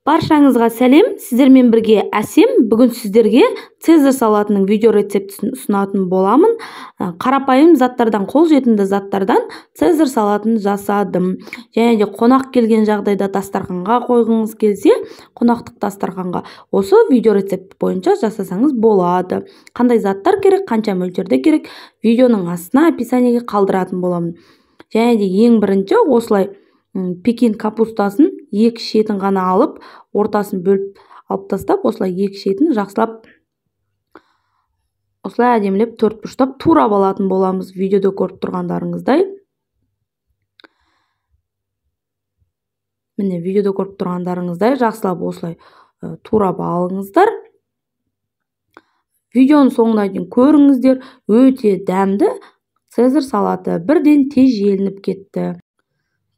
Баршаңызға сәлем, сіздермен бірге Әсем. Бүгін сіздерге Цезарь салатының видео рецептісін ұсынатын боламын. Қарапайым заттардан, қолжетімді заттардан Цезарь салатын жасадым. Және де қонақ келген жағдайда дастарханға қойғыңыз келсе, қонақтық дастарханға осы видео рецепт бойынша жасасаңыз болады. Қандай заттар керек, қанша мөлшерде керек, видеоның астына описаниеге қалдыратын боламын. Және де ең бірінші осылай пекин капустасын екі шетін ғана алып, ортасын бөліп алып тастап, осылай екі шетін жақсылап осылай әдемілеп төрт бұрыштап турап алатын боламыз, видеода көріп тұрғандарыңыздай. Міне, видеода көріп тұрғандарыңыздай жақсылап осылай турап алыңыздар. Видеоның соңына дейін көріңіздер, өте дәмді Цезарь салаты бірден тез желініп кетті.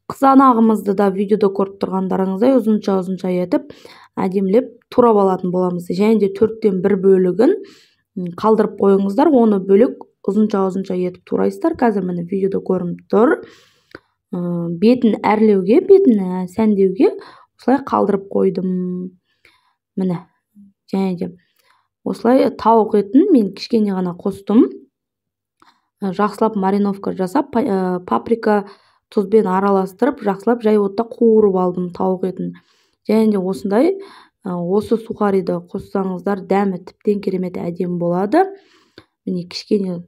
Қызанағымызды да видеода көріп тұрғандарыңыздай ұзынша-ұзынша етіп әдемілеп турап алатын боламыз. Және де 1/4 бөлігін қалдырып қойыңыздар, оны бөлек ұзынша-ұзынша етіп турайсыздар. Қазір міне видеода көрініп тұр. Бетін әрлеуге, бетін сәндеуге осылай қалдырып қойдым. Міне, және де осылай тауық етін мен кішкене ғана қостым. Жақсылап мариновка жасап, паприка тұзбен араластырып, жақсылап жай отта қуырып алдым тауық етін. Және де осындай осы сухариді қоссаңыздар дәмі тіптен керемет әдемі болады. Міне, кішкене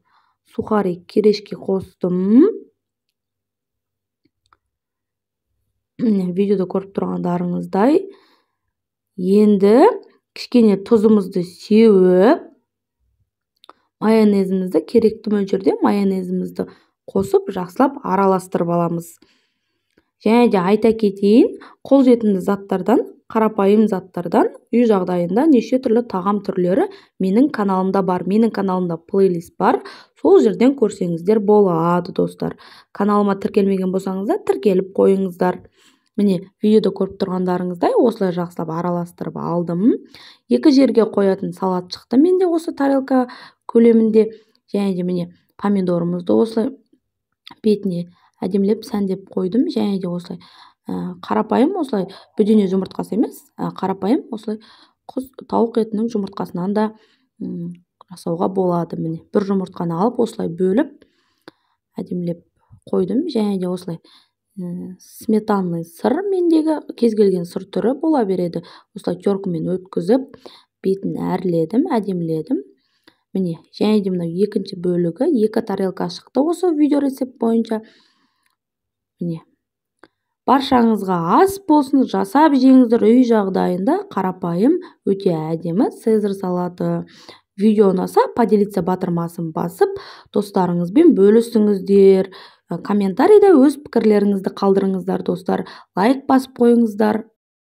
сухари керешке қостым. Міне, видеода көріп тұрғандарыңыздай. Енді кішкене тұзымызды сеуіп, майонезімізді керекті мөлшерде майонезімізді қосып жақсылап араластырып аламыз. Және де айта кетейін, қолжетімді заттардан, қарапайым заттардан үй жағдайында неше түрлі тағам түрлері менің каналымда бар. Менің каналымда плейлист бар. Сол жерден көрсеңіздер болады, достар. Каналыма тіркелмеген болсаңыздар, тіркеліп қойыңыздар. Міне, видеода көріп тұрғандарыңыздай осылай жақсылап араластырып алдым. Екі жерге қоятын салат шықты менде осы тарелка көлемінде. Және де міне помидорымызды осылай бетіне әдемілеп сәндеп қойдым. Және де осылай қарапайым осылай бөдене жұмыртқасы емес, қарапайым осылай құс тауық етінің жұмыртқасынан да жасауға болады. Міне, бір жұмыртқаны алып осылай бөліп әдемілеп қойдым. Және де осылай сметанный сыр, мендегі кез келген сыр түрі бола береді. Осылай теркімен өткізіп бетін әрледім, әдеміледім. Міне, және де мынау екінші бөлігі, екі тарелка шықты осы видео рецепт бойынша. Міне, баршаңызға ас болсын, жасап жеңіздер үй жағдайында қарапайым, өте әдемі Цезарь салаты. Видео ұнаса, поделиться батырмасын басып, достарыңызбен бөлісіңіздер. Комментарийде өз пікірлеріңізді қалдырыңыздар, достар. Лайк басып қойыңыздар.